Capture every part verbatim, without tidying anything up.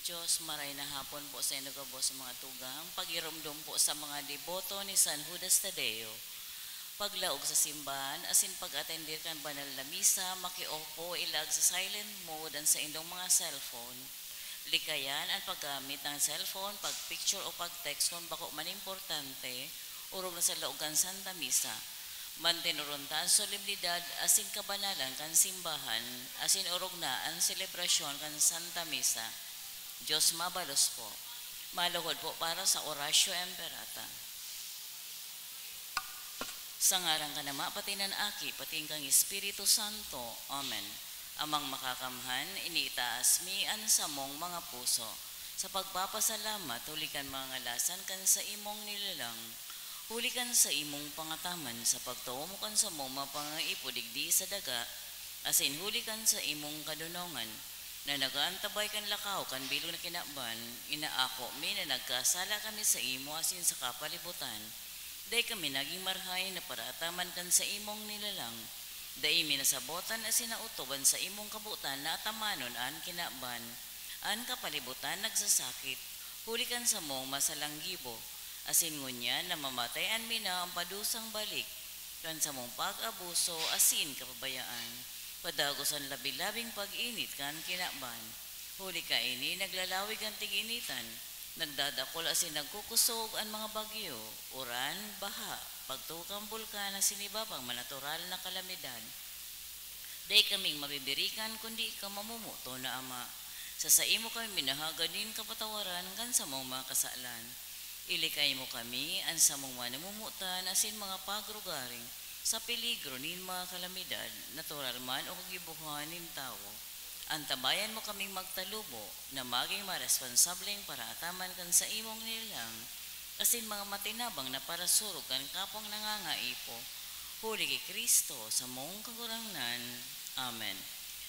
Diyos, maray na hapon po sa inyo gabos mga tugang. Pagiromdom po sa mga deboto ni San Judas Tadeo. Paglaog sa simbahan, asin pag-atender kan banal na misa, maki-off po, ilag sa silent mode an saindong mga cellphone. Likayan an paggamit ng cellphone, pag-picture o pag-text kun bako man importante, orog na sa laog kan Santa Misa. Mantinuron ta an solemnidad asin kabanalan kan simbahan, asin orog na an selebrasyon kan Santa Misa. Diyos mabalos po. Maluhod po para sa Oratio Imperata. Sa ngaran kan Ama, pati nan Aki, pati kan Espiritu Santo. Amen. Amang Makakamhan, iniitaas mi an samong mga puso sa pagpapasalamat huli kan mga ngalasan kan saimong nilalang. Huli kan saimong pangataman sa pagtao mo kan samong mga pangangaipo digdi sa daga, asin huli kan saimong kadonongan na nag-aantabay kan lakaw kan bilog na kinaban, inaako mi na nagkasala kami saimo asin sa kapalibutan. Dai kami nagin marahay na paraataman kan saimong nilalang. Dai mi nasabotan asin naotob an saimong kabotan na atamanon an kinaban. An kapalibutan nagsasakit, huli kan samong masalang gibo, asin ngunyan namamatayan mi na an padusang balik kan samong pag-abuso asin kapabayaan. Padagos an labi-labing pag-init kan kinaban. Huli kaini, naglalawig an tig-initan, nagdadakul asin nagkukusog an mga bagyo, uran, baha, pagtugang bulkan asin iba pang mga natural na kalamidad. Dai kaming mabibirikan kundi ikaw, mamumuto na Ama. Sa saimo kami minahagad nin kapatawaran kan samong mga kasalan. Ilikay mo kami, an samong mga namumutan asin mga pagrugaring, sa peligro nin mga kalamidad, natural man o kagibohan nin tawo. Antabayan mo kaming magtalubo na magin maresponsableng paraataman kan saimong nilalang asin mga matinabang na parasurog kan kapwang nangangaipo, huli ki Cristo, samong Kagurangnan. Amen.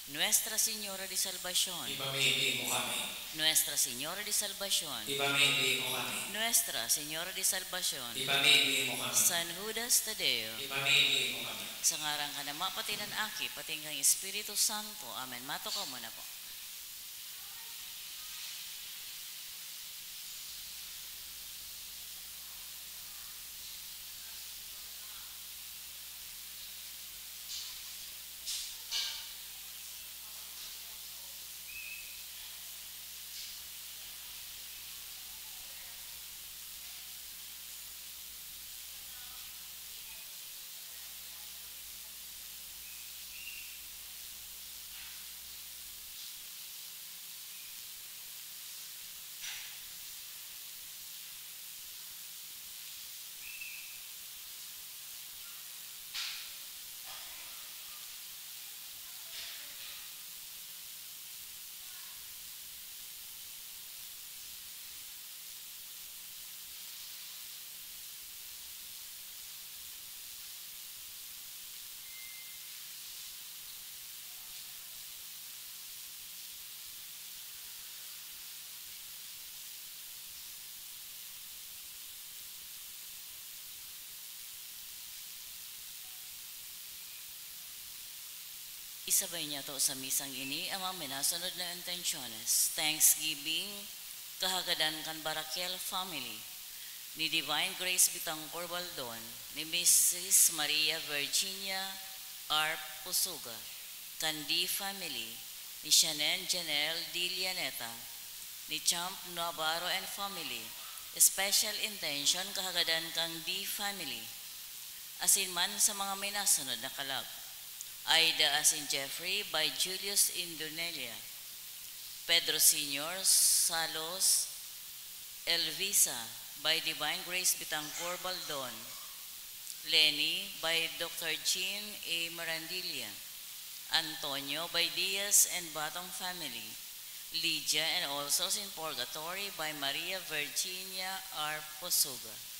Nuestra Señora de Salvacion. Ipamibi mo kami. Nuestra Señora de Salvacion. Ipamibi mo kami. Nuestra Señora de Salvacion. Ipamibi mo kami. San Judas Tadeo. Ipamibi mo kami. Sa ngaran kan Ama, pati kan Aki, pati kan Espiritu Santo. Amen. Matukaw mo na po. Isabay niyato sa misang ini ang mga minasunod na intensyones: Thanksgiving, kahagadan kan Baraquiel family, ni Divine Grace Bitancor Baldon, ni Missus Maria Virginia R. Pusuga, kan D family, ni Shanen Janelle D. Llaneta, ni Champ Navarro and family. Special intention, kahagadan kan D family. Asin man sa mga minasunod na kalag: Aida asin Jeffrey by Julius Indunella, Pedro Senior, Salos, Elvisa by Divine Grace Bitancor Baldon, Lenny by Doctor Jean A. Marandilla, Antonio by Diaz and Batong family, Lydia and All Souls in Purgatory by Maria Virginia R. Posuga.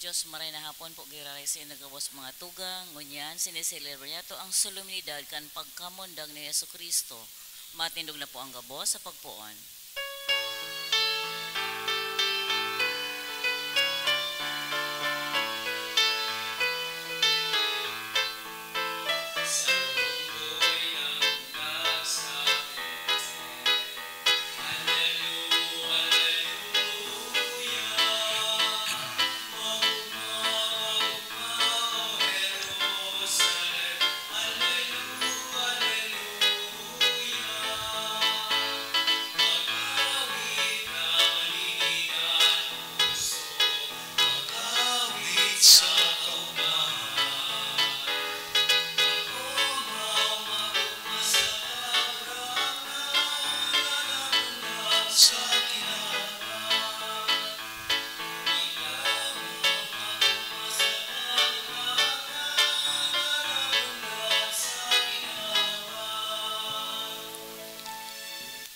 Diyos, maray na hapon po giraray saindo gabos mga tugang. Ngunyan, sineselebre niyato ang solemnidad kan pagkamundang ni Jesu-Cristo. Matindog na po ang gabos sa pagpoon.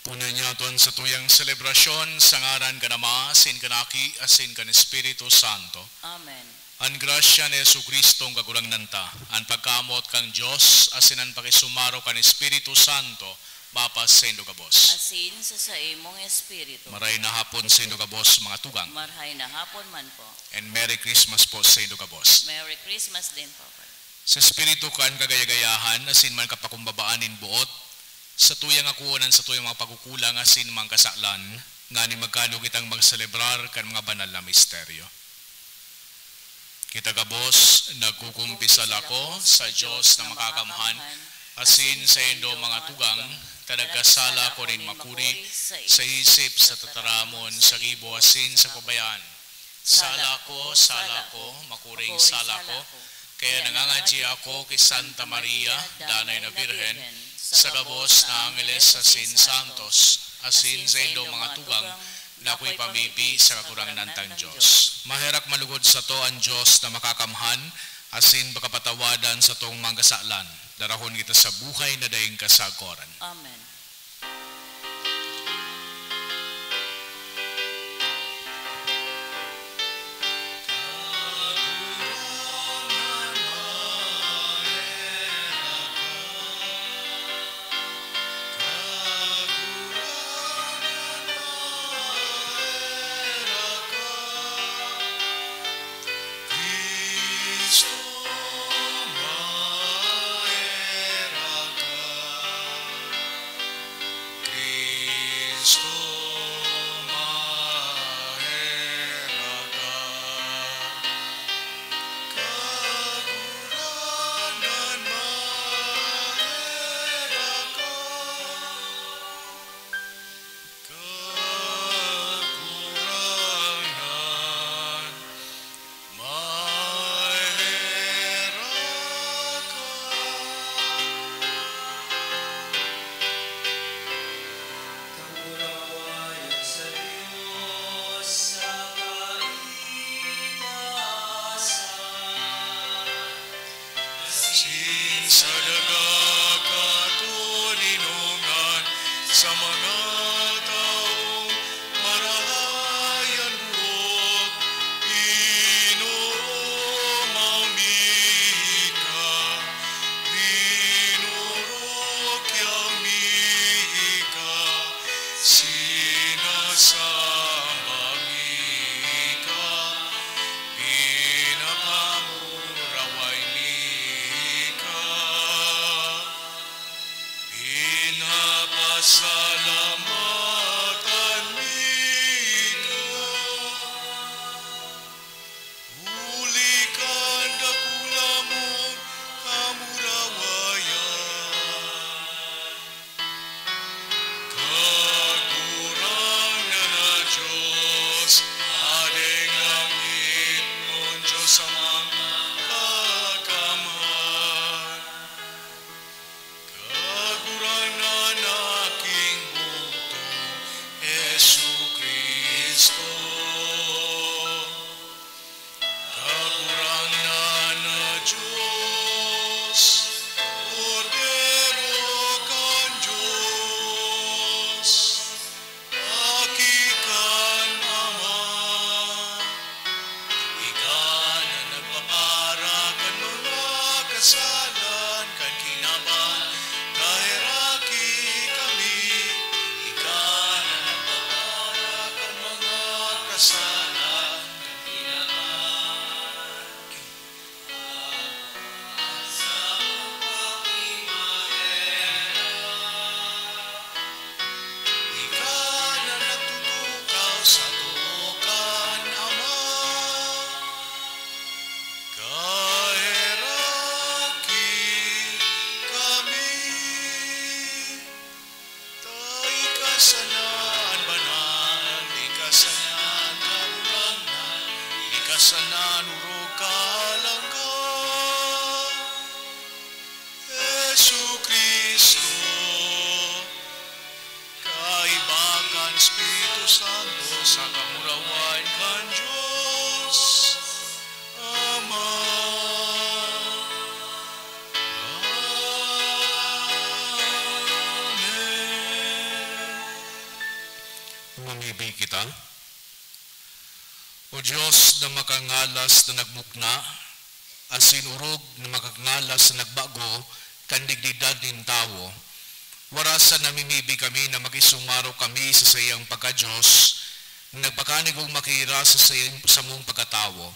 Punan niyato an satuyang selebrasyon sa ngaran kan Ama, asin kan Aki, asin kan Espiritu Santo. Amen. An grasya ni Jesu-Cristo, an Kagurangnan ta, an pagkamoot kan Dios, asin an pakisumaro kan Espiritu Santo, mapasaindo gabos. Asin sa saimong espiritu. Maray na hapon saindo gabos, mga tugang. Marhay na hapon man po. And Merry Christmas po saindo gabos. Merry Christmas din po, Father. Sa espiritu kan kagaya-gayahan, asin man kapakumbabaan nin boot, satuyang akoon an satuyang mga pagkukulang asin mga kasalan, nganing magkano kitang magselebrar kan mga banal na misteryo. Kita gabos, nagkukumpisal ako sa Dios na makakamhan, asin saindo, mga tugang, ta nagkasala ako nin makuri sa isip, sa tataramon, sa gibo, asin sa kabayaan. Sala ko, sala ko, makuring sala ko, kaya nangangadyi ako ki Santa Maria, Danay na Birhen, sa gabos na angeles asin santos, asin saindo, mga tugang, na ako'y pamibi sa Kagurangnan tang Dios. Maherak man lugod sato an Dios na makakamhan, asin pakapatawadan satong mga kasalan. Darahon kita sa buhay na daing kasagkoran. Amen. Cristo, maherak ka. Kagurangnan, maherak ka. Kagurangnan, maherak ka. Kamurawayan sa Dios sa kaitaasan. Asin sa daga katoninongan sa mga tawong marahay an buot. Ginoo, maomi ka, rinorokyaw mi ka, sinasamba mi ka, pinapamuraway mi ka. Pinapasalamatan mi ka, huli kan dakula mong kamurawayan. Kagurangnan na Dios, Hadeng langit nin Dios Amang Makakamhan. Kagurangnan na Aking sa nanurog kahalangka, Jesu-Cristo, kaiba kan Espiritu Santo, sa kamurawayan kan Dios Ama. Amen. Mamibi kita. O Dios na makangalas na nagmukna, asin orog na makangalas na nagbago kan dignidad nin tawo, warasan namimibi kami na makisumaro kami sa saiyang pagka-Dios, na nagpakanigong makira sa saiyang samong pagkatawo.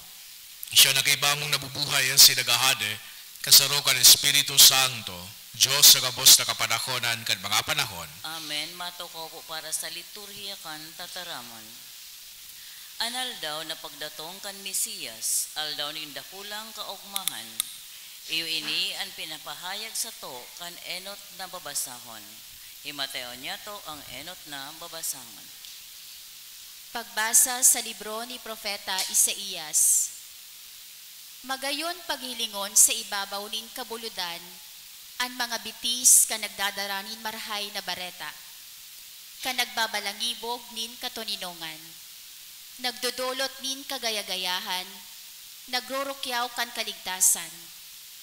Siya na kaiba mong nabubuhay asin naghahade, kasaro kan Espiritu Santo, Dios sa gabos na kapanahonan kan mga panahon. Amen. Matukaw po para sa liturhiya kan tataramon. An aldaw na pagdatong kan Mesiyas, aldaw nin dakulang kaogmahan. Iyo ini an pinapahayag sato kan enot na babasahon. Himateon niyato ang enot na babasahon. Pagbasa sa libro ni Propeta Isaias. Magayon paghilingon sa ibabaw nin kabuludan an mga bitis kan nagdadara nin marahay na bareta, kan nagbabalangibog nin katoninongan, nagdodolot nin kagayagayahan, nagrurukyaw kan kaligtasan,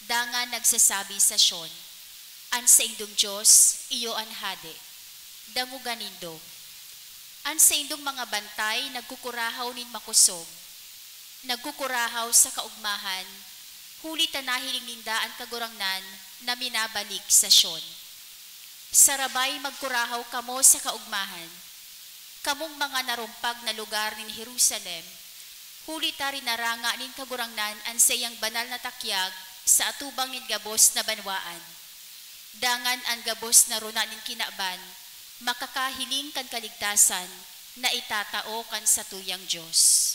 dangan nagsasabi sa Sion, "An saindong Dios, iyo an hade." Dangoga nindo. An saindong mga bantay nagkukurahaw nin makosog, nagkukurahaw sa kaogmahan, huli ta nahiling ninda an Kagurangnan na minabalik sa Sion. Sarabay magkurahaw kamo sa kaogmahan, kamong mga narumpag na lugar nin Jerusalem, huli ta rinaranga nin Kagurangnan an saiyang banal na takyag sa atubang nin gabos na banwaan. Dangan an gabos na rona nin kinaban makakahiling kan kaligtasan na itatao kan satuyang Dios.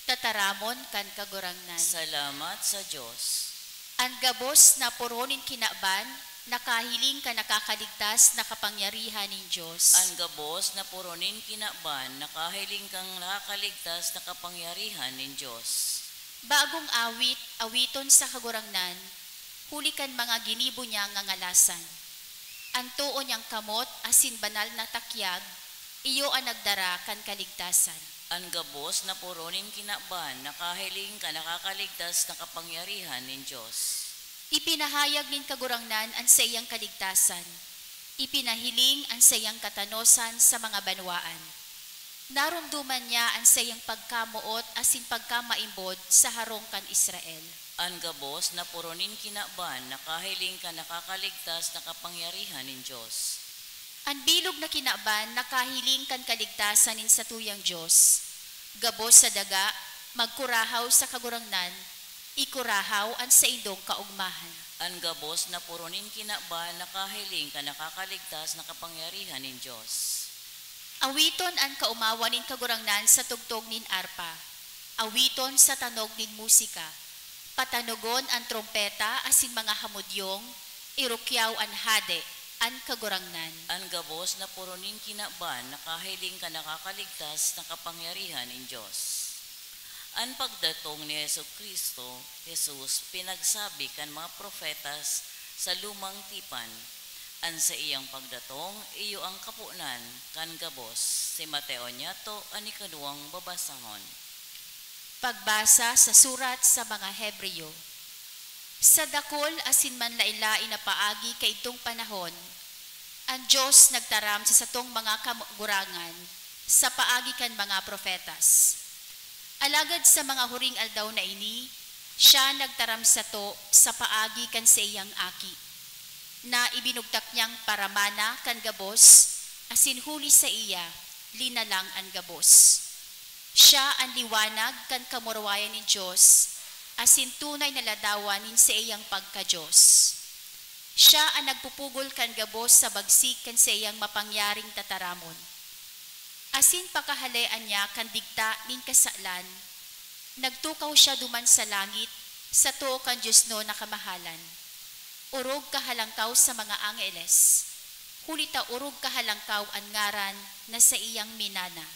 Tataramon kan Kagurangnan. Salamat sa Dios. An gabos na poro nin kinaban nakahiling kan nakakaligtas na kapangyarihan nin Dios. An gabos na poro nin kinaban nakahiling kan nakakaligtas na kapangyarihan nin Dios. Bagong awit, awiton sa Kagurangnan, huli kan mga ginibo niyang ngangalasan. An too niyang kamot asin banal na takyag, iyo an nagdara kan kaligtasan. An gabos na poro nin kinaban nakahiling kan nakakaligtas na kapangyarihan nin Dios. Ipinahayag nin Kagurangnan an saiyang kaligtasan, ipinahiling an saiyang katanosan sa mga banwaan. Naromdoman niya an saiyang pagkamoot asin pagkamaimbod sa harong kan Israel. An gabos na poro nin kinaban nakahiling kan nakakaligtas na kapangyarihan nin Dios. An bilog na kinaban nakahiling kan kaligtasan nin satuyang Dios. Gabos sa daga, magkurahaw sa Kagurangnan, ikurahaw an saindong kaogmahan. An gabos na poro nin kinaban nakahiling kan nakakaligtas na kapangyarihan nin Dios. Awiton an kaomawan nin Kagurangnan sa tugtog nin arpa, awiton sa tanog nin musika, patanogon an trompeta asin mga hamodyong, irukyaw an Hade, an Kagurangnan. An gabos na poro nin kinaban nakahiling kan nakakaligtas na kapangyarihan nin Dios. An pagdatong ni Jesu-Cristo, Jesus, pinagsabi kan mga propetas sa Lumang Tipan. An saiyang pagdatong iyo an kaponan kan gabos. Himateon niyato an ikaduwang babasahon. Pagbasa sa surat sa mga Hebreo. Sa dakul asin manlaen-laen na paagi kaidtong panahon, an Dios nagtaram sa satong mga kagurangan sa paagi kan mga propetas. Alagad sa mga huring aldaw na ini, siya nagtaram sato sa paagi kan saiyang Aki, na ibinugtak niyang paramana kan gabos, asin huli saiya, linalang an gabos. Siya an liwanag kan kamurawayan nin Dios, asin tunay na ladawan nin saiyang pagka-Dios. Siya an nagpupugol kan gabos sa bagsik kan saiyang mapangyaring tataramon. Asin pakahalean niya kan digta nin kasalan, nagtukaw siya duman sa langit, sa too kan diosnon na kamahalan. Orog kahalangkaw sa mga angheles, huli ta orog kahalangkaw an ngaran na saiyang minana.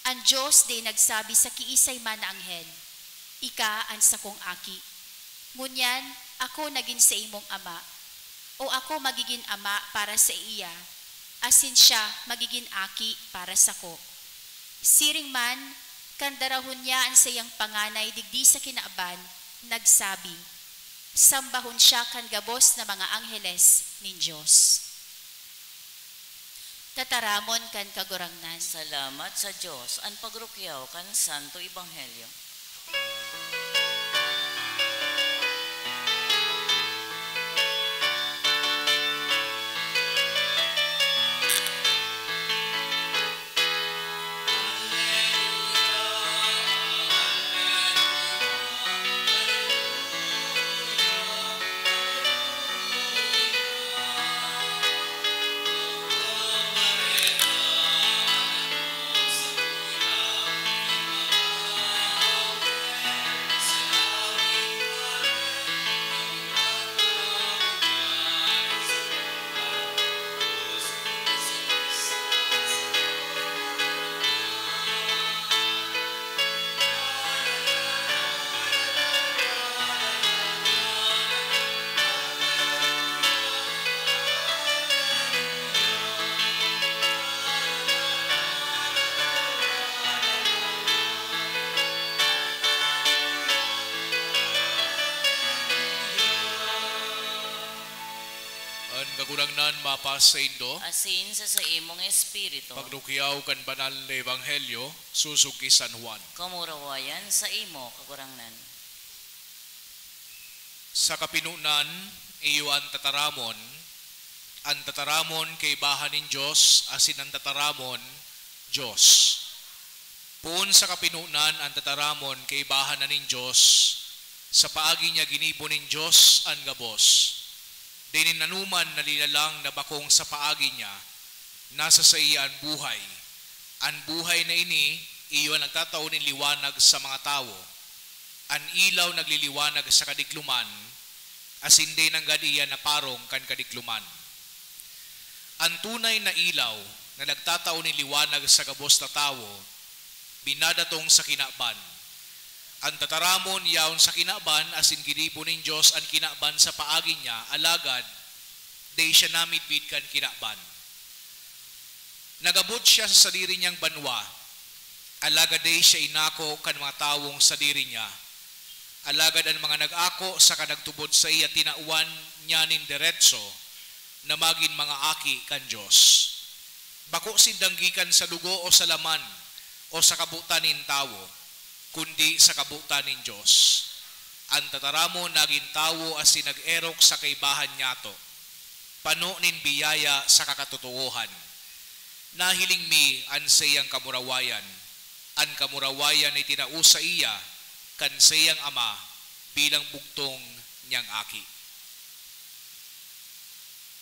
An Dios dai nagsabi sa kiisay man na anghel, "Ika an sakong aki. Ngunyan, ako nagin saimong ama," o "Ako magigin ama para saiya, asin siya magigin aki para sako." Siring man, kan darahon niya an saiyang panganay digdi sa kinaban, nagsabi, "Sambahon siya kan gabos na mga angheles nin Dios." Tataramon kan Kagurangnan. Salamat sa Dios, an pagrukyaw kan Santo Ebanghelyo. An Kagurangnan mapasaindo. Asin sa saimong espiritu. Pagrukyaw kan Banal na Ebanghelyo sosog ki San Juan. Kamurawayan saimo, Kagurangnan. Sa kapinonan, iyo an tataramon, an tataramon kaibahan nin Dios, asin an tataramon, Dios. Poon sa kapinonan, an tataramon kaibahan na nin Dios, sa paagi niya ginibo nin Dios an gabos. Dai nin anoman na linalang na bakong sa paagi niya, nasa saiya an buhay. An buhay na ini iyo an nagtatao nin liwanag sa mga tawo. An ilaw nagliliwanag sa kadikloman, asin dai nanggad iyan naparong kan kadikloman. An tunay na ilaw na nagtatao nin liwanag sa gabos na tawo, minadatong sa kinaban. An tataramon yaon sa kinaban, asin ginibo nin Dios an kinaban sa paagi niya, alagad dai siya namidbid kan kinaban. Nag-abot siya sa sadiri niyang banwa, alagad dai siya inako kan mga tawong sadiri niya. Alagad an mga nag-ako saka nagtubod saiya, tinawan niya nin deretso na magin mga aki kan Dios. Bako sindang gikan sa dugo o sa laman o sa kabotan nin tawo, kundi sa kabotan nin Dios. An tataramon nagin tawo asin nag-erok sa kaibahan niyato, pano nin biyaya saka katotoohan. Nahiling mi an saiyang kamurawayan, an kamurawayan na itinao saiya kan saiyang Ama bilang bugtong niyang Aki.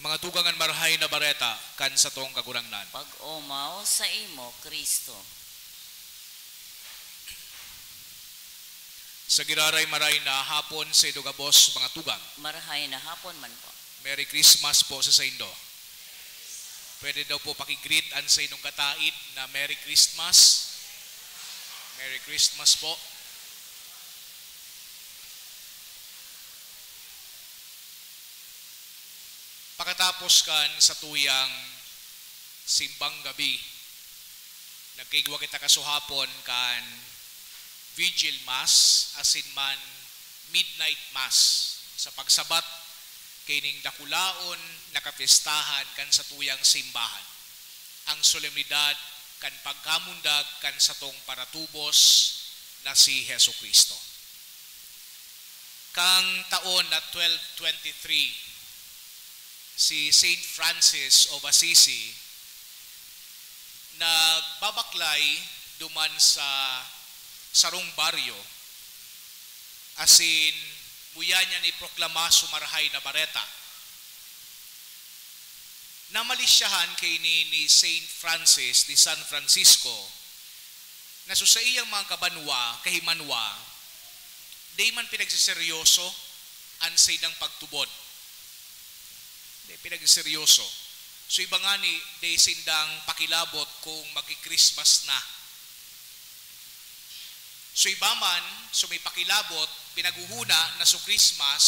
Mga tugang, an Marahay na Bareta kan satong Kagurangnan. Pag-omaw saimo, Cristo. Sa giraray, maray na hapon saindo gabos, mga tugang. Marahay na hapon man po. Merry Christmas po sa saindo. Pwede daw po paki-greet an saindong kataid na Merry Christmas. Merry Christmas po. Pakatapos kan satuyang simbang gabi, nagkaigwa kita kasuhapon kan Vigil Mass asin man Midnight Mass sa pagsabat kaining dakulaon na kapyestahan kan satuyang simbahan, ang solemnidad kan pagkamundag kan satong paratubos na si Jesu-Cristo. Kan taon na twelve twenty-three, si Saint Francis of Assisi nagbabaklay duman sa sarong baryo, asin muya niya niproklama so Marahay na Bareta. Namalisyahan kaini ni Saint Francis de San Francisco na so saiyang mga kabanwa, kahimanwa, dai man pinagseseryoso an saindang pagtubod. Dai pinagseseryoso. So, iba ngani, dai sindang pakilabot kung magki-Christmas na. So iba man, so may pakilabot, pinaghuhuna na so Christmas,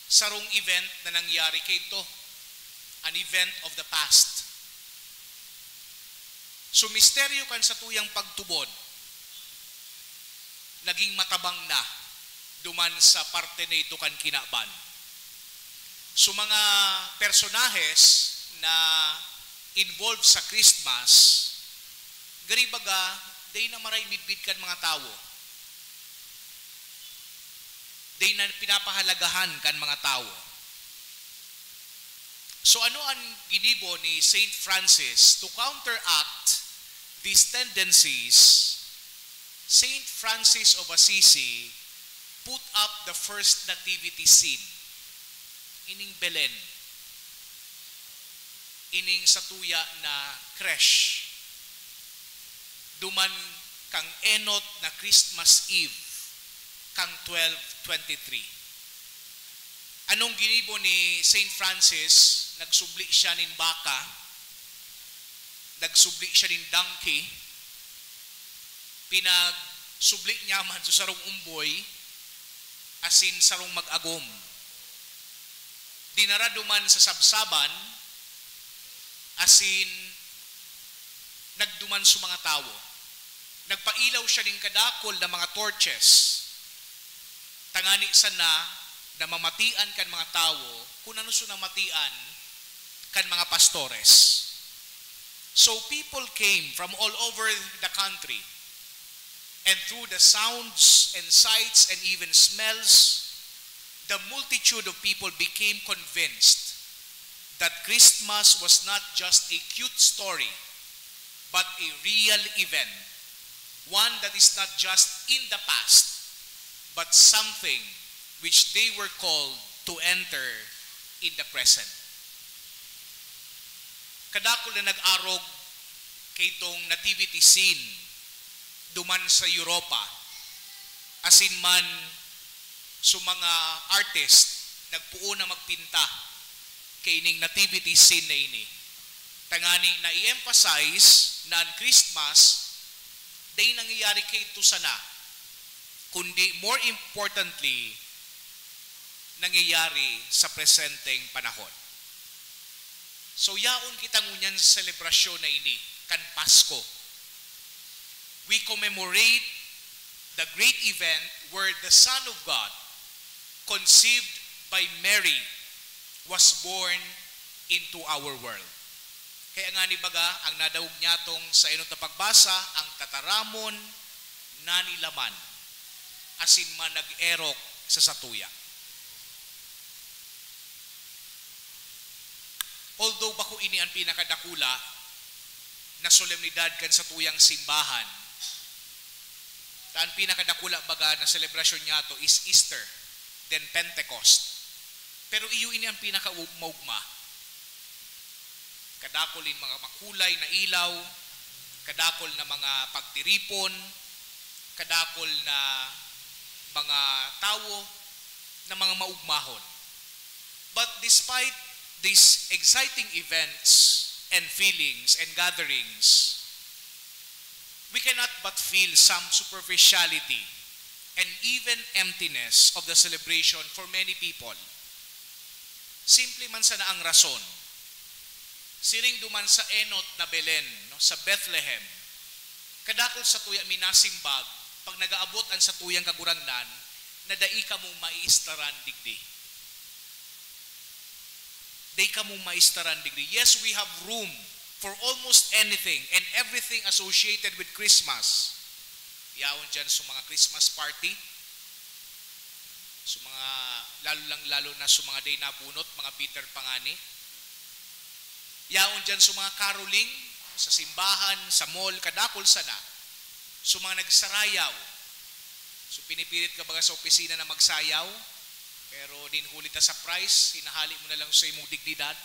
sarong event na nangyari kaito, an event of the past. So misteryo kan satuyang pagtubod, naging matabang na duman sa parte na ito kan kinaban. So mga personahes na involved sa Christmas, gari baga, dai na maray midbid kan mga tawo. Dai na pinapahalagahan kan mga tawo. So ano an ginibo ni Saint Francis? To counteract these tendencies, Saint Francis of Assisi put up the first nativity scene. Ining Belen, ining satuya na creche, duman kang enot na Christmas Eve kang twelve twenty-three. Anong ginibo ni Saint Francis? Nagsubli siya nin baka, nagsubli siya nin donkey, pinagsubli niya man sa sarong umboy asin sarong mag-agom. Dinara duman sa sabsaban asin nagduman sa mga tawo. Nagpailaw siya nin kadakul na mga torches, tangani sana na mamatian kan mga tawo kun ano so namatian kan mga pastores. So people came from all over the country, and through the sounds and sights and even smells, the multitude of people became convinced that Christmas was not just a cute story, but a real event, one that is not just in the past, but something which they were called to enter in the present. Kadakul na nag-arog kaitong nativity scene duman sa Europa, asin man so mga artist nagpoon na magpinta kaining nativity scene na ini. Tangani na i-emphasize na an Christmas dai nangyayari kaito sana, kundi more importantly, nangyayari sa presenteng panahon. So, yaon kita ngunyan sa selebrasyon na ini kan Pasko. We commemorate the great event where the Son of God, conceived by Mary, was born into our world. Kaya ngani baga, ang nadangog nyatong sa enot na pagbasa, ang tataramon nanilaman, asin man nag-erok sa satuya. Although bako ini an pinakadakula na solemnidad kan satuyang simbahan, ta an pinakadakula baga na selebrasyon niyato is Easter, then Pentecost. Pero iyo ini an pinakamaugma. Kadakul nin mga makulay na ilaw, kadakul na mga pagtiripon, kadakul na mga tawo na mga maugmahon. But despite these exciting events and feelings and gatherings, we cannot but feel some superficiality and even emptiness of the celebration for many people. Simple man sana ang rason. Siring duman sa enot na Belen, no, sa Bethlehem, kadakul satuya minasimbag, pag nag-aabot an satuyang Kagurangnan, na dai kamo maistaran digdi. Dai kamo maistaran digdi. Yes, we have room for almost anything and everything associated with Christmas. Yaon dyan sa mga Christmas party, sa mga, lalo lang, lalo na sa mga dai nabunot, mga bitter pa ngani. Yaon dyan sa mga caroling, sa simbahan, sa mall, kadakul sana. Sa mga nagsarayaw. So, pinipilit ka baga sa opisina na magsayaw, pero nin huli ta sa price, hinahali mo na lang sa imong dignidad.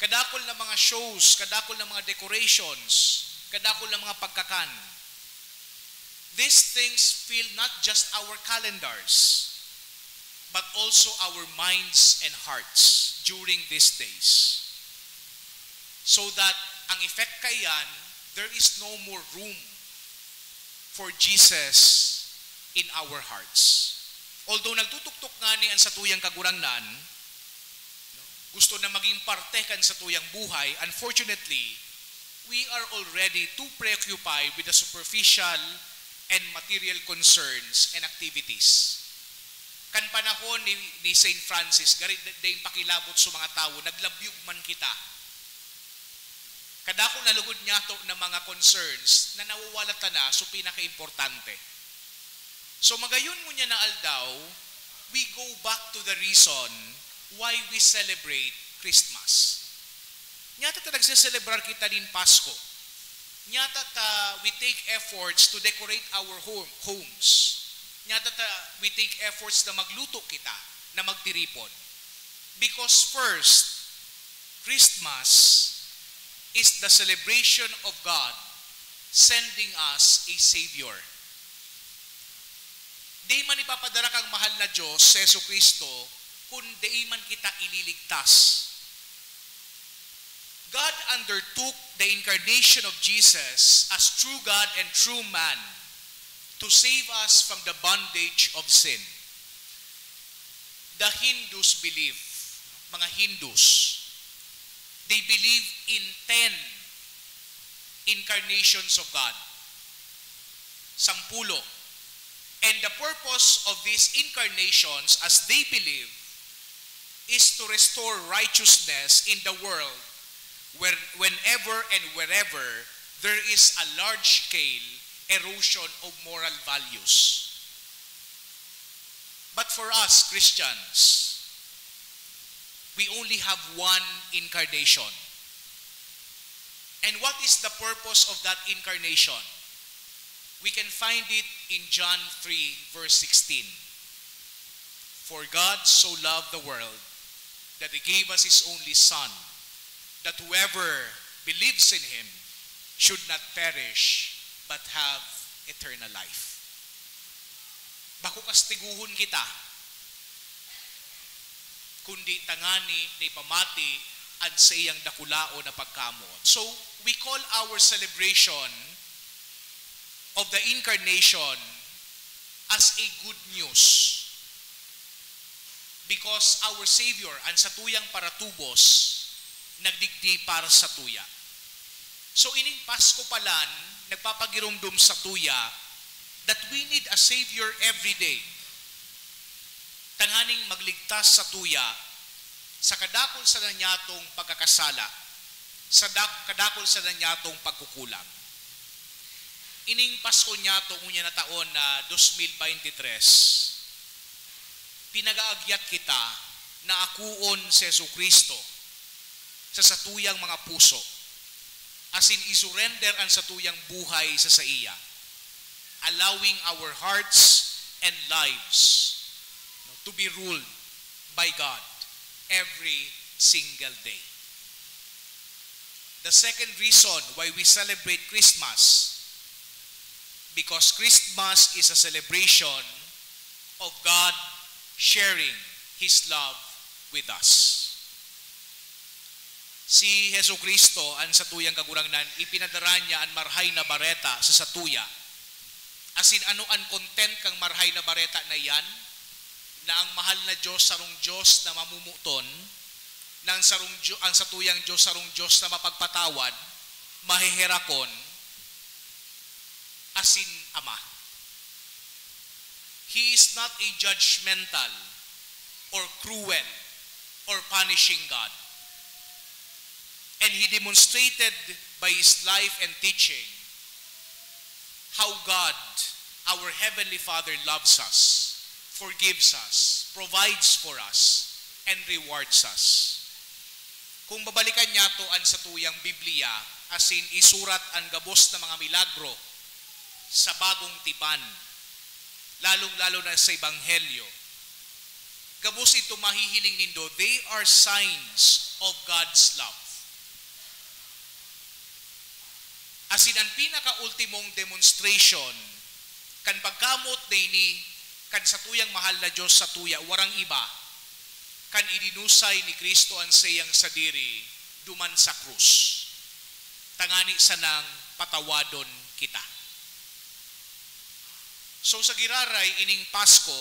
Kadakul na mga shows, kadakul na mga decorations, kadakul na mga pagkakan. These things fill not just our calendars, but also our minds and hearts during these days. So that ang effect kaiyan, there is no more room for Jesus in our hearts. Although nagtutuktok ngani an satuyang Kagurangnan, no, gusto na maging parte kan satuyang buhay, unfortunately, we are already too preoccupied with the superficial and material concerns and activities. Kan panahon ni, ni Saint Francis, gari daing pakilabot sa mga tawo, naglabyog man kita. Kadakul na lugod niyato na mga concerns na nawawala ta na so pinakaimportante. So magayon ngunyan na aldaw, we go back to the reason why we celebrate Christmas. Nyata ta nagseselebrar kita nin Pasko. Nyata ta we take efforts to decorate our home, homes. Nyata ta we take efforts na magluto kita, na magtiripon. Because first, Christmas is the celebration of God sending us a Savior. Di man ipapadara kang mahal na Diyos, si Jesu Cristo, kun di man kita ililigtas. God undertook the incarnation of Jesus as true God and true man to save us from the bondage of sin. The Hindus believe, mga Hindus, they believe in ten incarnations of God. Sampulo. And the purpose of these incarnations, as they believe, is to restore righteousness in the world where, whenever and wherever there is a large-scale erosion of moral values. But for us Christians, we only have one incarnation. And what is the purpose of that incarnation? We can find it in John three, verse sixteen. "For God so loved the world that He gave us His only Son, that whoever believes in Him should not perish but have eternal life." Bako kastiguhon kita, kundi tangani na ipamati an saiyang dakulaon na pagkamoot. So, we call our celebration of the incarnation as a good news. Because our Savior, an satuyang paratubos, nagdigdi para satuya. So, ining Pasko palan, nagpapagiromdom satuya that we need a Savior every day. Tanganing magligtas satuya sa kadakul sana nyatong pagkakasala, sa dak-, kadakul sana nyatong pagkukulang. Ining Pasko nyato ngunyan na taon na dos mil baynte tres, pinag-aagyat kita na akoon si Jesu-Cristo sa satuyang mga puso, asin isurender an satuyang buhay sa saiya, allowing our hearts and lives, no, to be ruled by God every single day. The second reason why we celebrate Christmas, because Christmas is a celebration of God sharing His love with us. Si Jesu-Cristo, an satuyang Kagurangnan, ipinadara niya an Marahay na Bareta sa satuya. Asin ano an content kan Marahay na Bareta na iyan? Na ang mahal na Diyos sarong Diyos na mamomoton, na ang sarong Diyo-, ang satuyang Diyos sarong Diyos na mapagpatawad, maheherakon, asin Ama. He is not a judgmental or cruel or punishing God. And He demonstrated by His life and teaching how God, our Heavenly Father, loves us, forgives us, provides for us, and rewards us. Kung babalikan niyato an satuyang Biblia, asin isurat an gabos na mga milagro sa Bagong Tipan, lalong-lalo na sa Ebanghelyo, gabos idto mahihiling nindo, they are signs of God's love. Asin an pinakaultimong demonstration kan pagkamoot na ini kan satuyang mahal na Diyos satuya, warang iba, kan idinusay ni Cristo an saiyang sadiri duman sa krus, tangani sanang patawadon kita. So, sa giraray ining Pasko,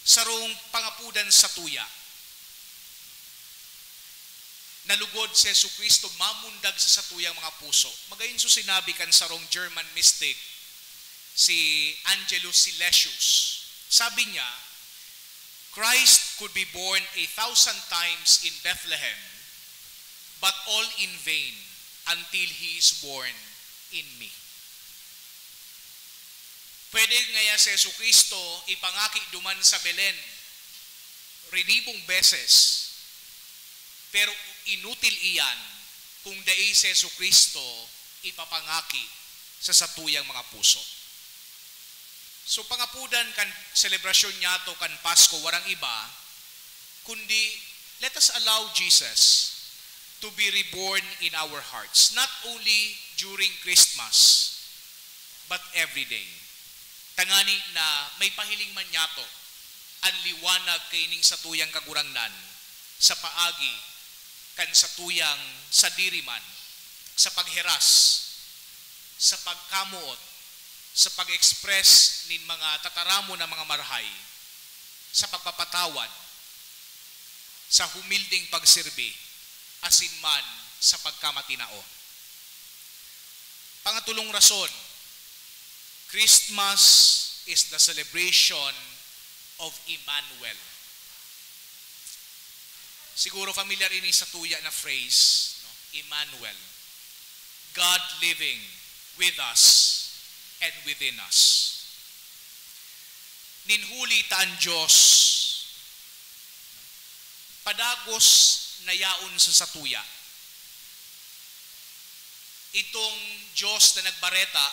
sarong pangapudan satuya. Nalugod si Jesu-Cristo mamundag sa satuyang mga puso. Magayon so sinabi kan sarong German mystic, si Angelus Silesius. Sabi niya, "Christ could be born a thousand times in Bethlehem, but all in vain until He is born in me." Pwede ngaya si Jesu-Cristo ipangaki duman sa Belen rinibong beses, pero inutil iyan kung dai si Jesu-Cristo ipapangaki sa satuyang mga puso. So, pangapudan kan selebrasyon niyato kan Pasko, warang iba, kundi let us allow Jesus to be reborn in our hearts, not only during Christmas, but every day. Tangani na may pahiling man niyato an liwanag kaining satuyang Kagurangnan sa paagi kan satuyang sadiri man, sa pagheras, sa pagkamoot, sa pag-express nin mga tataramon na mga marahay, sa pagpapatawad, sa humilding pagserbi, asin man sa pagkamatinao. Pangatulong rason, Christmas is the celebration of Emmanuel. Siguro familiar ini satuya na phrase, no? Emmanuel, God living with us and within us. Nin huli ta an Diyos padagos na yaon sa satuya. Itong Diyos na nagbareta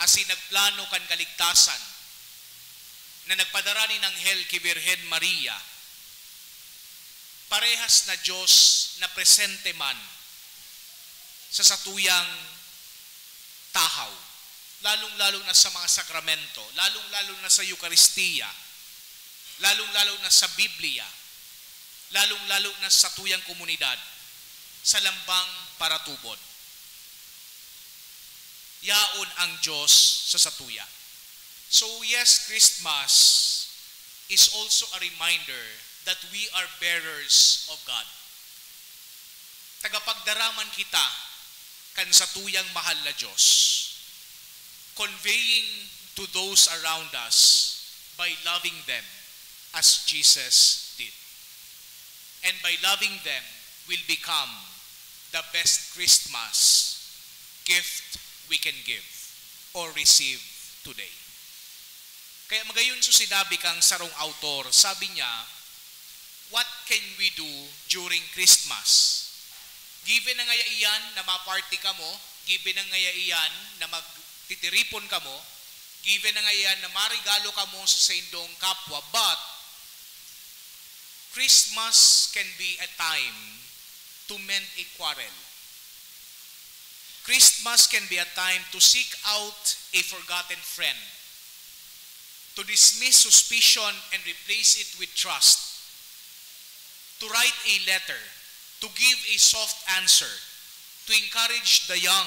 asin nagplano kan kaligtasan, na nagpadara nin anghel ki Birhen Maria, parehas na Diyos na presente man sa satuyang tahaw, lalong-lalo na sa mga sakramento, lalong-lalo na sa Eukaristia, lalong-lalo na sa Biblia, lalong-lalo na sa satuyang komunidad, sa lambang paratubod. Yaon ang Diyos sa satuya. So yes, Christmas is also a reminder that we are bearers of God. Tagapagdara man kita kan satuyang mahal na Diyos, conveying to those around us by loving them as Jesus did. And by loving them will become the best Christmas gift we can give or receive today. Kaya magayon so sinabi kang sarong autor, sabi niya, "What can we do during Christmas? Given na ngaya iyan na maparty kamo, given na ngaya iyan na magtitiripon kamo, given na ngaya iyan na marigalo kamo sa saindong kapwa, but Christmas can be a time to mend a quarrel. Christmas can be a time to seek out a forgotten friend, to dismiss suspicion and replace it with trust, to write a letter, to give a soft answer, to encourage the young,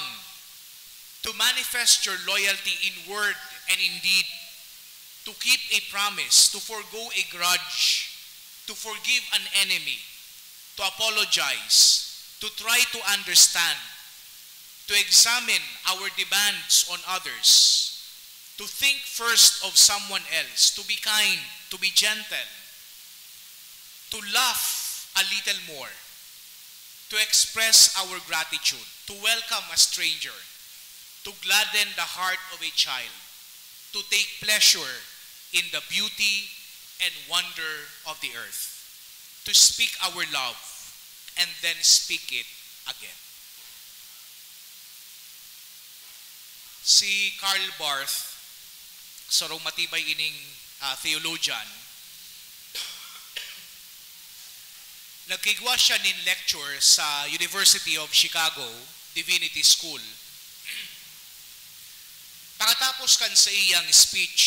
to manifest your loyalty in word and in deed, to keep a promise, to forego a grudge, to forgive an enemy, to apologize, to try to understand, to examine our demands on others, to think first of someone else, to be kind, to be gentle, to laugh a little more, to express our gratitude, to welcome a stranger, to gladden the heart of a child, to take pleasure in the beauty and wonder of the earth, to speak our love, and then speak it again." Si Karl Barth, sarong matibay ining, ah, theologian, nagkigwa siya nin lecture sa University of Chicago Divinity School. Pakatapos kan saiyang speech,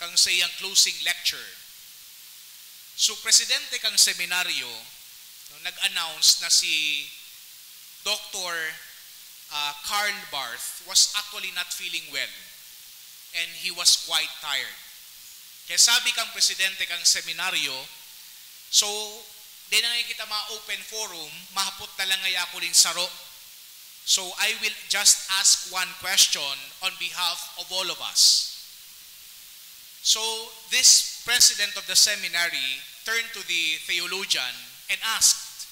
kan saiyang closing lecture, so presidente kan seminaryo, no, nag-announce na si Doktor uh, Karl Barth was actually not feeling well and he was quite tired. Kaya sabi kang presidente kang seminaryo, "So, di na ngayon kita ma-open forum, mahapot na lang ngaya ako nin saro. So, I will just ask one question on behalf of all of us." So, this president of the seminary turned to the theologian and asked,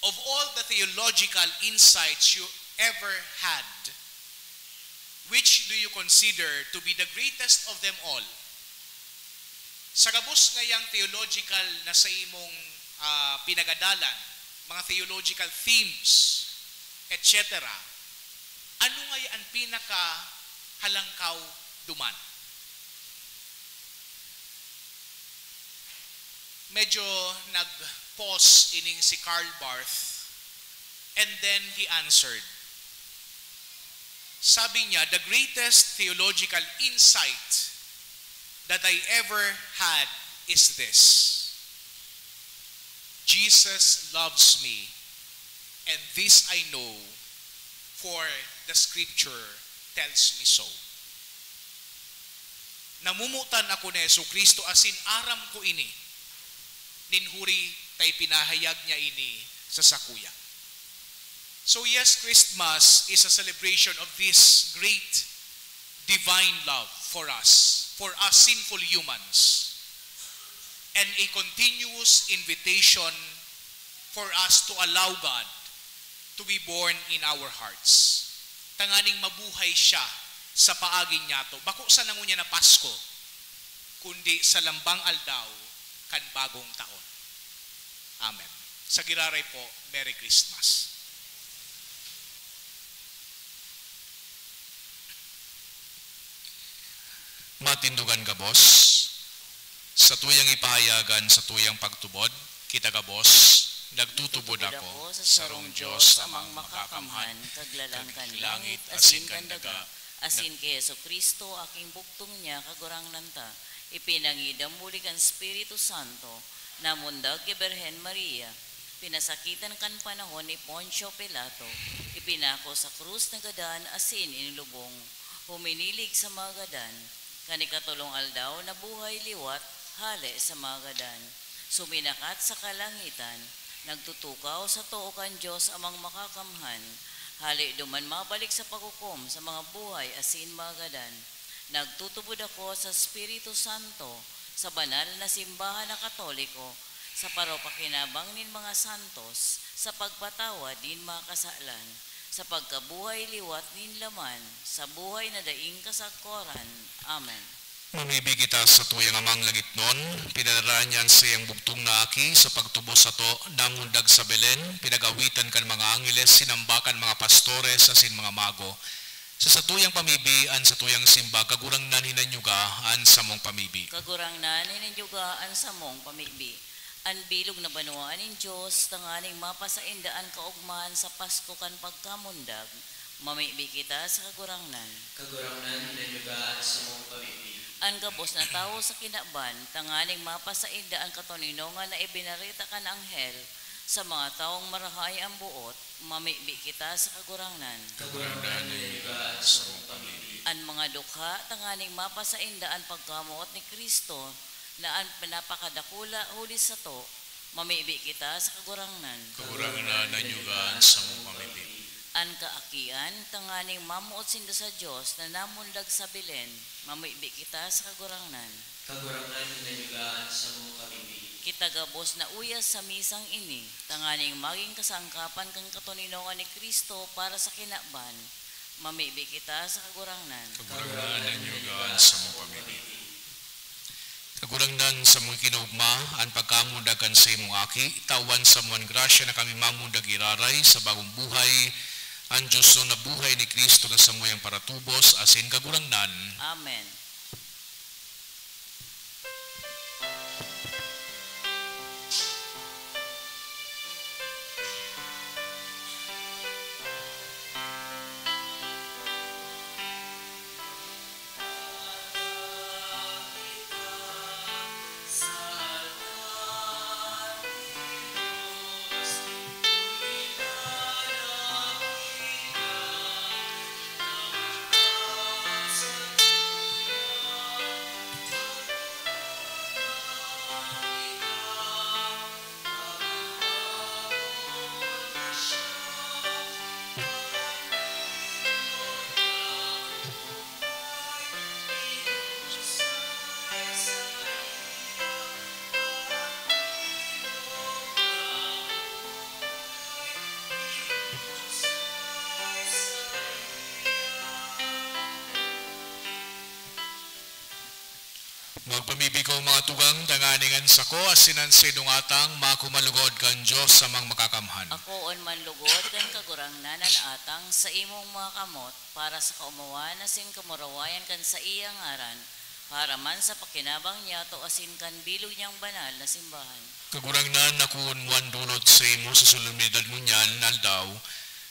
"Of all the theological insights you ever had, which do you consider to be the greatest of them all?" Sa gabos ngayang theological na sa imong, ah, pinagadalan, mga theological themes, et cetera, ano ngaya an pinakahalangkaw duman? Medyo nag-pause ining si Karl Barth, and then he answered. Sabi niya, "The greatest theological insight that I ever had is this: Jesus loves me, and this I know, for the scripture tells me so." Namumutan ako ni Jesu-Cristo asin aram ko ini, nin huri ta ipinahayag niya ini sa sakuya. So yes, Christmas is a celebration of this great divine love for us, for us sinful humans, and a continuous invitation for us to allow God to be born in our hearts, tanganing mabuhay siya sa paagi niyato, bako sana ngunyan na Pasko, kundi sa lambang aldaw kan bagong taon. Amen. Sa giraray po, Merry Christmas. Matindogan gabos, sa tuyang ipahayagan sa tuyang pagtubod, kita gabos, nagtutubod ako sa sarong Dios, Amang Makakamhan, kag lalang kan langit asin kan daga, asin ki Jesu-Cristo, aking bugtong niya, Kagurangnan ta, ipinangidam huli kan Espiritu Santo, namundag ki Birhen Maria, pinasakitan kan panahon ni Poncio Pilato, ipinako sa krus na gadan asin inilubong, huminilig sa mga gadan, kan ikatolong aldaw nabuhay liwat hale sa mga gadan, suminakat sa kalangitan, nagtutukaw sa too kan Dios Amang Makakamhan, hale duman mabalik sa paghukom sa mga buhay asin mga gadan. Nagtutubod ako sa Espiritu Santo, sa banal na simbahan na Katoliko, sa paropakinabang nin mga santos, sa pagpatawad nin mga kasalan, sa pagkabuhay liwat nin laman, sa buhay na daing kasagkoran. Amen. Mamibi kita sa tuyang Amang langitnon, pinadara niya an saiyang bugtong na Aki sa pagtubos sato, namundag sa Belen, pinag-awitan kan mga angheles, sinamba kan mga pastores asin mga mago. Sa satuyang pamibi, an satuyang simbag, Kagurangnan, hinanyuga an samong pamibi. Kagurangnan, hinanyuga an samong pamibi. An bilog na banwaan nin Dios, tanganing mapasainda an kaogmahan sa Pasko kan pagkamundag, mamibi kita sa Kagurangnan. Kagurangnan, hinanyuga an samong pamibi. An gabos na tawo sa kinaban, tanganing mapasainda an katoninongan na ibinareta kan anghel sa mga tawong marahay an boot, mamibi kita sa Kagurangnan. Kagurangnan, hinanyuga an samong pamibi. An mga dukha, tanganing mapasainda an pagkamoot ni Cristo, na an pinapakadakula huli sato, mamibi kita sa Kagurangnan. Kagurangnan, hinanyuga an samong pamibi. An kaakian, tanganing mamoot sinda sa Dios na namundag sa Belen, mamibi kita sa Kagurangnan. Kagurangnan, hinanyuga an samong pamibi. Kita gabos na uyas sa misang ini, tanganing magin kasangkapan kan katoninongan ni Cristo para sa kinaban, mamibi kita sa Kagurangnan. Kagurangnan, hinanyuga an samong pamibi. Kagurangnan, samong kinaogma, an pagkamundag kan saimong Aki, tawan samo an grasya na kami mamundag giraray sa bagong buhay, an Dios na buhay ni Cristo na samuyang paratubos asin Kagurangnan. Amen. Magpamibi ko, mga tugang, tanganing an sako asin an saindong atang makumalugod kan Dios Amang Makakamhan. Akoon man lugod kan Kagurangnan an atang sa imong mga kamot para sa kaomawan asin kamurawayan kan saiyang ngaran, para man sa pakinabang niyato asin kan bilog niyang banal na simbahan. Kagurangnan, akoon mo an dulot saimo sa solemnidad ngunyan na aldaw,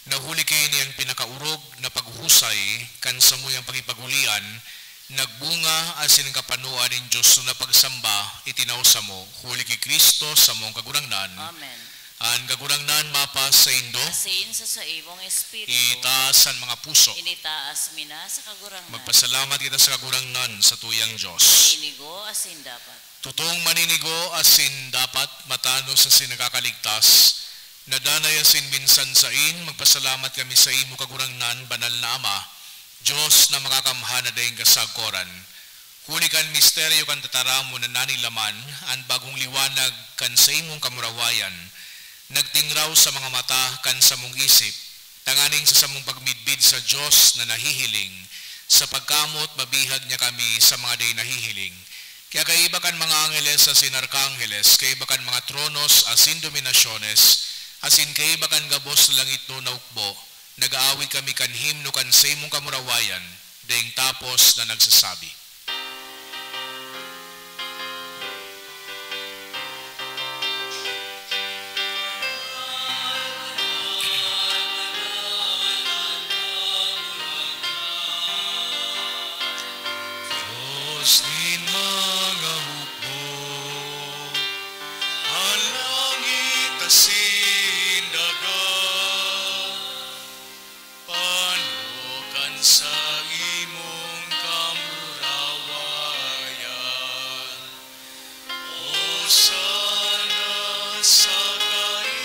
na huli kaini an pinakaorog na paghuhusay kan samuyang pakigpag-olian, nagbunga asin kapanoan nin Dios na pagsamba itinao samo, huli ki Cristo, samong Kagurangnan. Amen. An Kagurangnan mapasaindo. Asin sa saimong espiritu. Itaas an mga puso. Initaas mi na sa Kagurangnan. Magpasalamat kita sa Kagurangnan, satuyang Dios. Maninigo asin dapat. Totoong maninigo asin dapat, matanos asin nakakaligtas, na danay asin minsan sain, magpasalamat kami saimo, Kagurangnan, Banal na Ama, Dios na makakamhan na daing kasagkoran. Huli kan misteryo kan tataramon na nanilaman, an bagong liwanag kan saimong kamurawayan, nagtingraw sa mga mata kan samong isip, tanganing sa samong pagmidbid sa Dios na nahihiling, sa pagkamot mabihag niya kami sa mga dai nahihiling. Kaya kaiba kan mga angheles asin arkangheles, kaiba kan mga tronos asin dominasyones, asin kaiba kan gabos na langitnon na hukbo, nag-aawit kami kan himno kan saimong kamurawayan, daing tapos na nagsasabi. Dios nin mga hukbo, an langit asin daga, pano kan saimong kamurawayan. Hosana sa kaitaasan.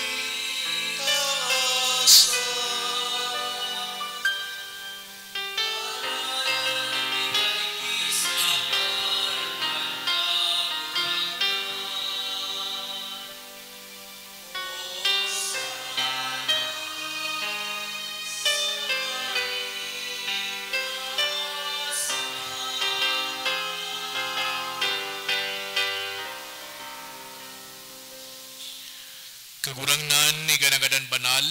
Kagurangnan, ika na gadan banal,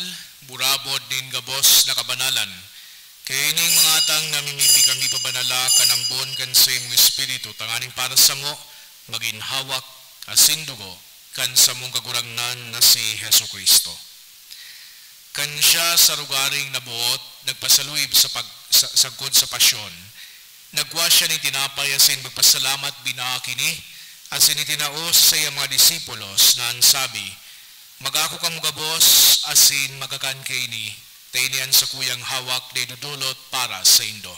burabod nin gabos na kabanalan. Kaya ining mga atang namimibi kami pabanala kan ambon kan saimong Espiritu, tanganing para samo magin hawak asin dugo kan samong Kagurangnan na si Jesu-Cristo. Kan siya sa rogaring naboot nagpasaluib sa pag-, sa, sagkod sa pasyon, nagkua siya nin tinapay asin magpasalamat, binaak ini, asin itinao sa saiyang mga disipulos na an sabi, "Mag-ako kamo gabos asin magkakan kaini, ta ini an sakuyang hawak na idodolot para saindo."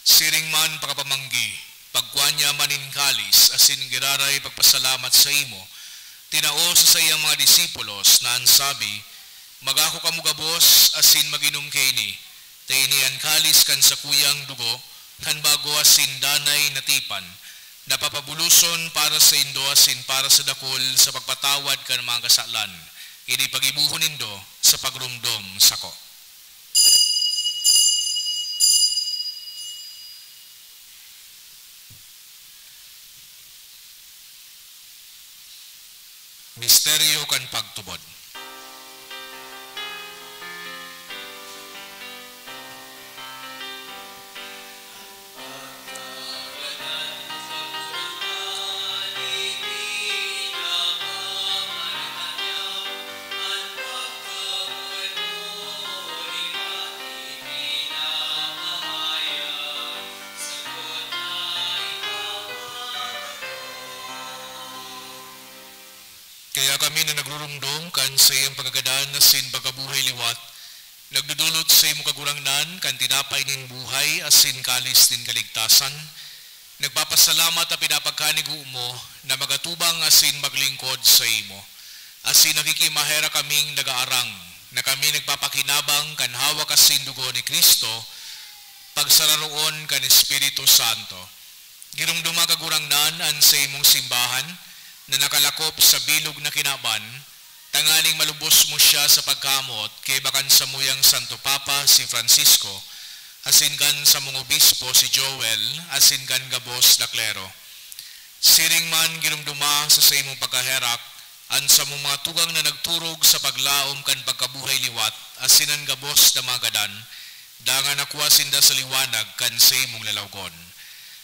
Siring man pakapamanggi, pagkua niya man nin kalis asin giraray pagpasalamat saimo, tinao sa saiyang mga disipulos na an sabi, "Mag-ako kamo gabos asin mag-inom kaini, ta ini an kalis kan sakuyang dugo kan bago asin danay na tipan, na papabuloson para saindo asin para sa dakul sa pagpatawad kan mga kasalan. Ini paggibohon nindo sa pagromdom sako." Misteryo kan pagtubod. Kaya kami na nagruromdom kan saiyang pagkagadan asin pagkabuhay liwat, nagdodolot saimo, Kagurangnan, kan tinapay nin buhay asin kalis nin kaligtasan, nagpapasalamat ta pinapagkanigo mo na magatubang asin maglingkod saimo. Asin nakikimaherak kaming nagaarang na kami nagpapakinabang kan hawak asin dugo ni Cristo, pagsararoon kan Espiritu Santo. Giromdoma, Kagurangnan, an saimong simbahan, na nakalakop sa bilog na kinaban, tanganing malubos mo siya sa pagkamoot kaiba kan samuyang Santo Papa, si Francisco, asin kan samong obispo, si Joel, asin kan gabos na klero. Siring man, giromdoma sa saimong pagkaherak an samong mga tugang na nagturog sa paglaom kan pagkabuhay liwat asin an gabos na mga gadan, dangan nakua sinda sa liwanag kan saimong lalawgon.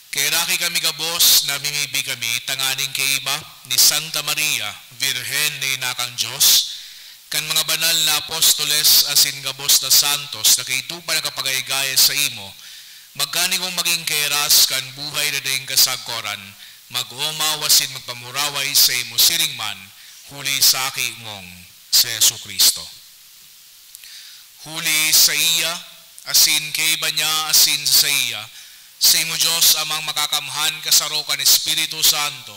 Kaheraki kami gabos, namimibi kami tanganing kaiba ni Santa Maria, Birhen na ina kan Dios, kan mga banal na apostoles asin gabos na santos na kaidto pa nakapagayagaya saimo, magkanigong magin kahiras kan buhay na daing kasagkoran, mag-omaw asin magpamuraway saimo siring man, huli sa Aki mong si Jesu-Cristo. Huli saiya, asin kaiba niya, asin sa saiya, saimo Dios Amang Makakamhan, kasaro kan Espiritu Santo,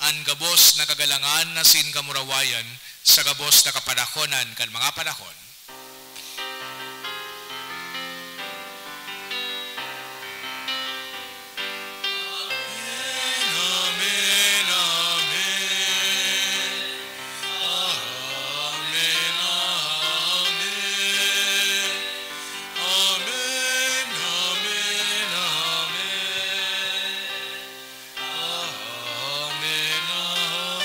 an gabos na kagalangan asin kamurawayan sa gabos na kapanahonan kan mga panahon. Amen, amen, amen. Amen, amen. Amen, amen, amen. Amen, amen.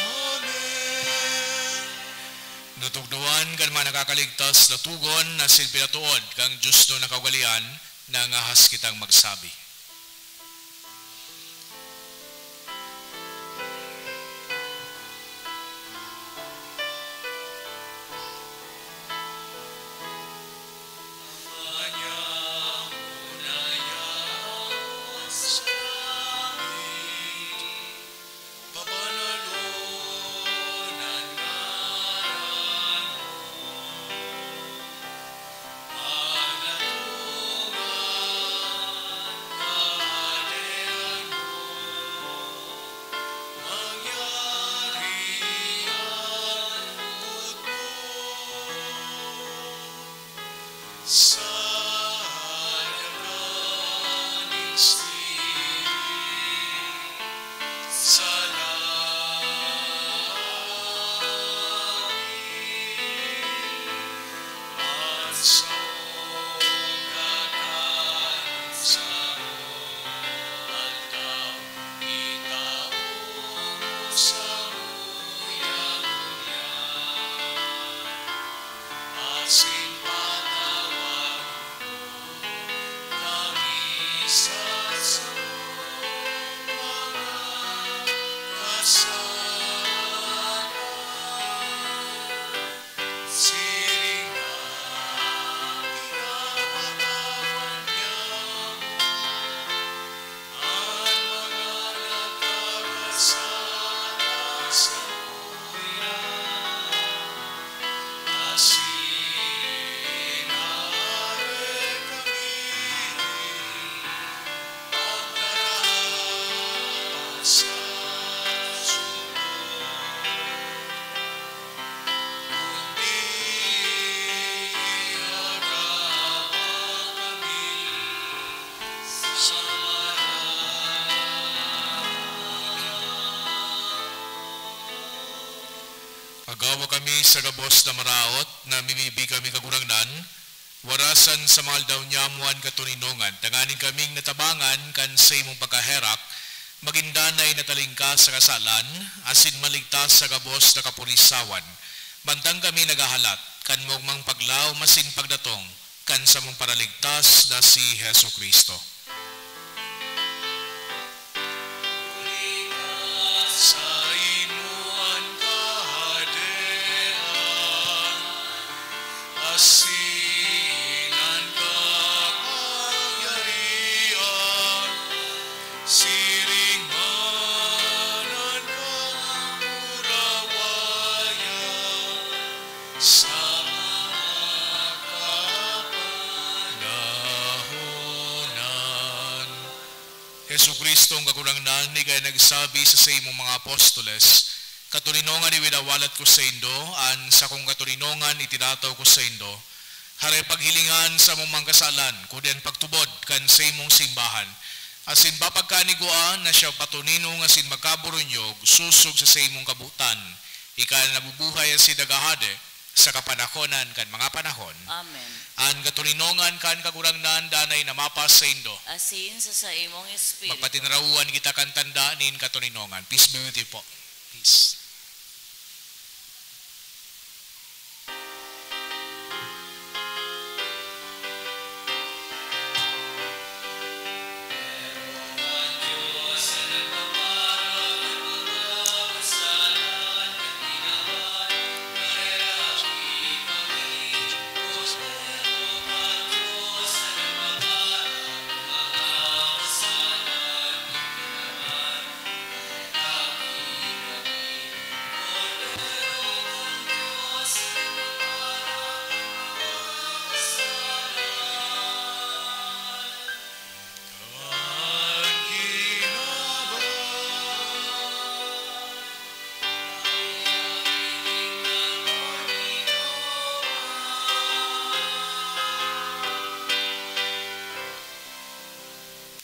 Natukdoan kan mga nakakaligtas na tugon na asin pinatuod kan Dios na kaugalean, nangahas kitang magsabi. Agawa kami sa gabos na maraot, namimibi kami, Kagurangnan, warasan sa mga aldaw niamo an katoninongan, tanganing kaming natabangan kan saimong pagkaherak, magin danay na talingkas sa kasalan, asin maligtas sa gabos na kapulisawan, mantang kami naghahalat kan maogmang paglaom asin pagdatong kan samong Paraligtas na si Jesu-Cristo. Saimo an kahadean, asin an kapangyarihan, siring man an kamurawayan, sa mga kapanahonan. Jesu-Cristo, an Kagurangnan, ika an nagsabi sa saimong mga apostoles, "Katoninongan iwinawalat ko saindo, an sakong katoninongan itinataw ko saindo." Haray paghilinga an samong mga kasalan, kundi an pagtubod kan saimong simbahan. Asin papagkanigwaan na siya patuninong asin magkaburunyog sosog sa saimong kabotan, ika na nabubuhay asin naghahade sa kapanahonan kan mga panahon. Amen. An katoninongan kan Kagurangnan danay na mapas saindo. Asin sa saimong espiritu. Magpatinarawan kita kan tanda nin katoninongan. Peace be with you po. Peace.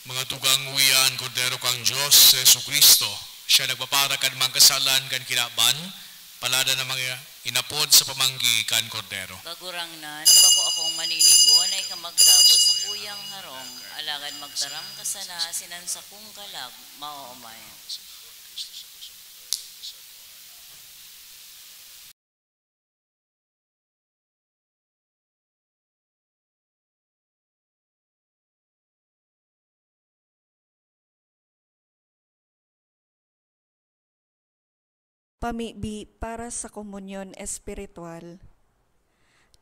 Mga tugang, uya an Kordero kan Dios, si Jesu-Cristo. Siya nagpapara kan mga kasalan kan kinaban. Palada na mga inapod sa pamanggi kan Kordero. Kagurangnan, bako akong maninigo na ika magdagos sa kuyang harong, alagad magtaram ka sana, asin an sakong kalag maoomay. Pamibi para sa komunyon espiritual.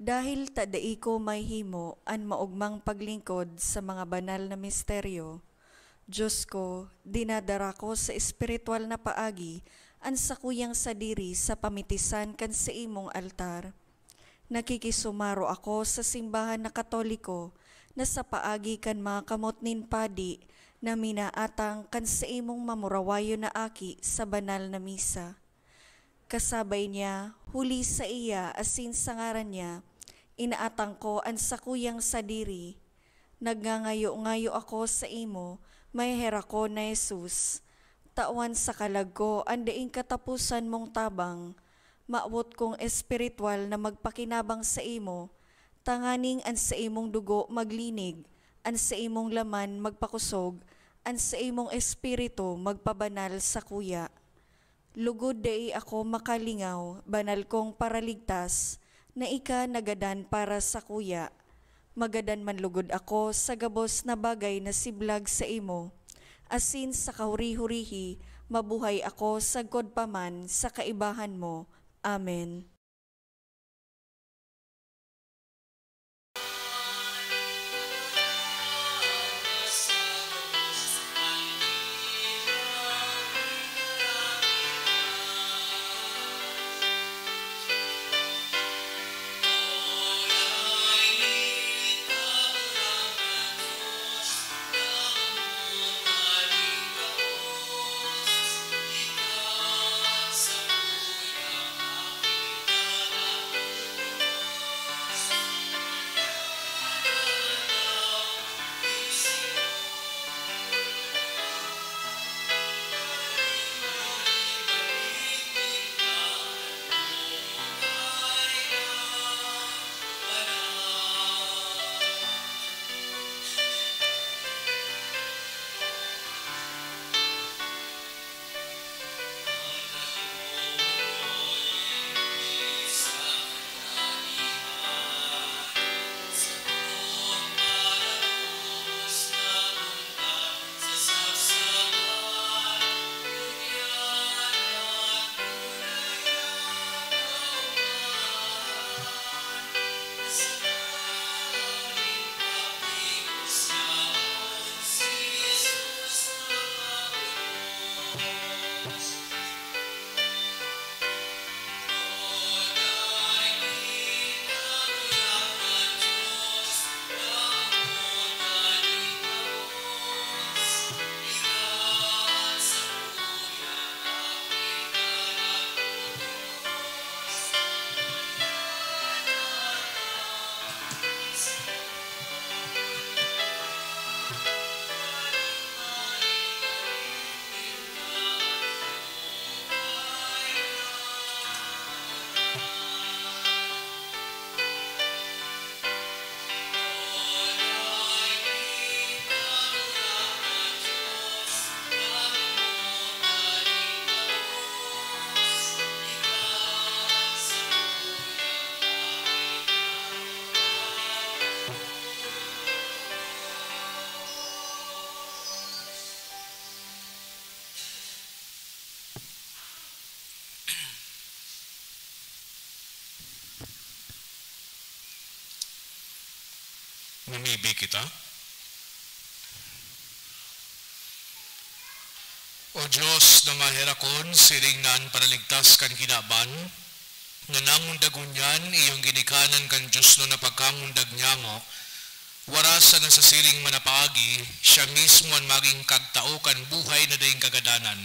Dahil ta dai ko mahimo an maogmang paglingkod sa mga banal na misteryo, Dios ko, dinadara ko sa espiritual na paagi an sakuyang sadiri sa pamitisan kan saimong altar. Nakikisumaro ako sa simbahan na Katoliko na sa paagi kan mga kamot nin padi na minaatang kan saimong mamurawayon na aki sa banal na misa. Kasabay niya, huli saiya asin sa ngaran niya, inaatang ko an sakuyang sadiri. Nagngangayo-ngayo ako saimo, maheherakon na Jesus. Tawan sa kalag ko an daing kataposan mong tabang. Mawot kong espiritual na magpakinabang saimo, tanganing an saimong dugo maglinig, an saimong laman magpakosog, an saimong espiritu magpabanal sakuya. Lugod dai ako makalingaw, banal kong Paraligtas, na ika nagadan para sakuya. Magadan man lugod ako sa gabos na bagay na siblag saimo, asin sa kahuri-hurihi, mabuhay ako sagkod pa man sa kaibahan mo. Amen. Mamibi kita. O Dios na maherakon, siring na an paraligtas kan kinaban, na namundag ngunyan iyong ginikanan kan diosnon na pagkamundag nyamo, wara sana sa siring man na paagi, siya mismo an magin kagtao kan buhay na daing kagadanan.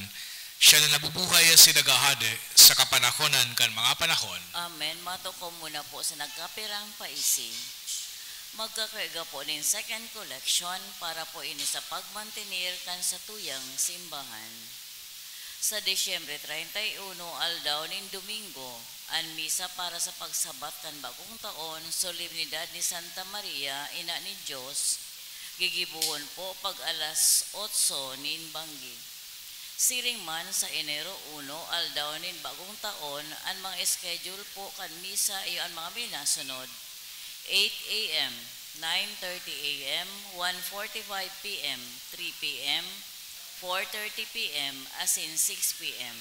Siya na nabubuhay asin naghahade sa kapanahonan kan mga panahon. Amen. Matukom muna po sa nagkapirang paisi. Magkakarga po nin second collection para po ini sa pagmantener kan satuyang simbahan. Sa Disyembre treinta y uno, aldaw nin Domingo, an misa para sa pagsabat kan bagong taon, Solemnidad ni Santa Maria, Ina nin Dios, gigibohon po pag alas otso nin banggi. Siring man sa Enero uno, aldaw nin bagong taon, an mga schedule po kan misa iyo an mga minasunod: eight a m, nine thirty a m, one forty-five p m, three p m, four thirty p m, asin six p m.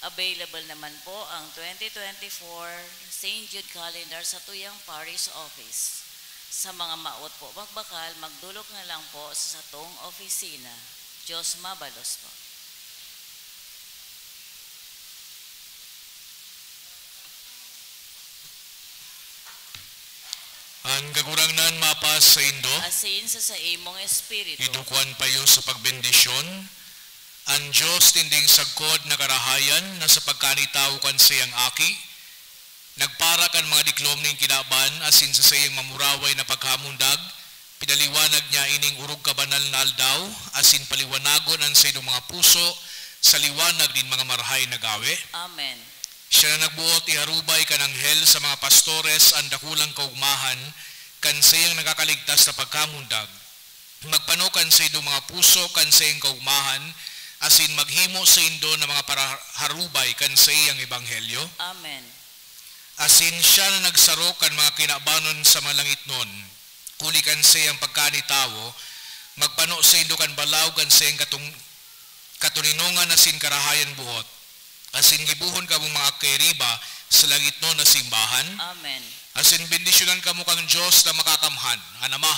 Available naman po ang twenty twenty-four Saint Jude Calendar sa tuyang Parish Office. Sa mga maot po magbakal, magdolok na lang po sa satong opisina. Dios mabalos po. An Kagurangnan mapas saindo. Asin sa saimong espiritu. Idukwan pa iyo sa pagbendisyon. An Dios ninding sagkod na karahayan na sa pagkanitawo kan saiyang Aki, nagpara kan mga diklom nin kinaban asin sa saiyang mamuraway na pagkamundag, pinaliwanag niya ining orog kabanal na aldaw, asin paliwanagon an saindong mga puso sa liwanag nin mga marahay na gawe. Amen. Siya na nagboot iharubay kan anghel sa mga pastores an dakulang kaogmahan kan saiyang nakakaligtas na pagkamundag. Magpano kan saindong mga puso kan saiyang kaogmahan, asin maghimo saindo na mga paraharubay kan saiyang ebanghelyo. Amen. Asin siya na nagsaro kan mga kinabanon sa mga langitnon, huli kan saiyang pagkanitawo, magpano saindo kan balaog kan saiyang katong-, katoninongan asin karahayan buot, asin gibohon kamong mga kairiba sa langitnon na simbahan. Amen. Asin bendisyonan kamo kan Dios na Makakamhan, an Ama,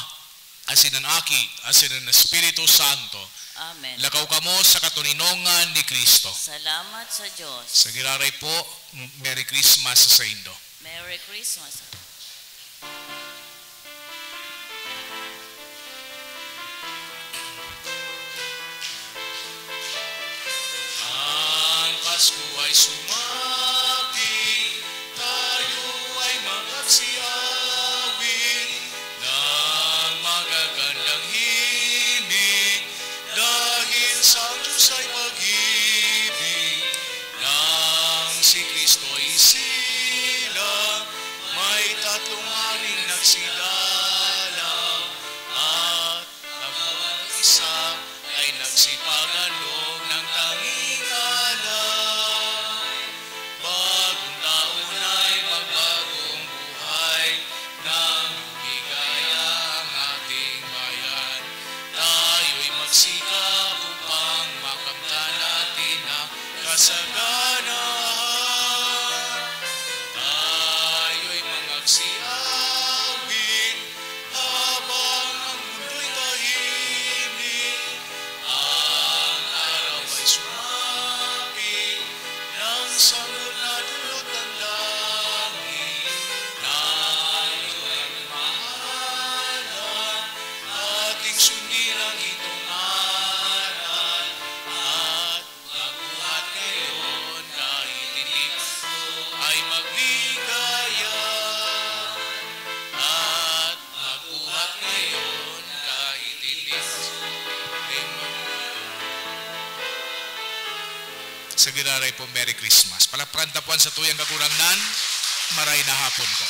asin an Aki, asin an Espiritu Santo. Amen. Lakaw kamo sa katoninongan ni Cristo. Salamat sa Dios. Sa giraray po, Merry Christmas sa saindo. Merry Christmas. Ang Pasko ay sumapi, tayo ay mag-aksiawin ng magagandang himig, dahil sa Diyos ay pag-ibig, nang si Kristo isilang, may tatlong aring nagsidalaw, at ang bawat isa ay nagsipaghandog ng tanging alay. Bagong taon ay magbagong buhay, nang lumigaya ang ating bayan. Tayo'y magsikap upang makamtan natin ang kasaganahan. Tayo'y mag-aksiawin habang ang mundo'y tahimik. Ang araw ay sumapi, nang sabot na dulot ang langit. Tayo'y magmahalan, ating sundin ang itong aral, at magbuhat ngayon kahit hindi pa ay magligaya. At magbuhat ngayon kahit hindi pa ay mag- Sa giraray po, Merry Christmas. Palakpakan ta po an satuyang Kagurangnan. Maray na hapon po.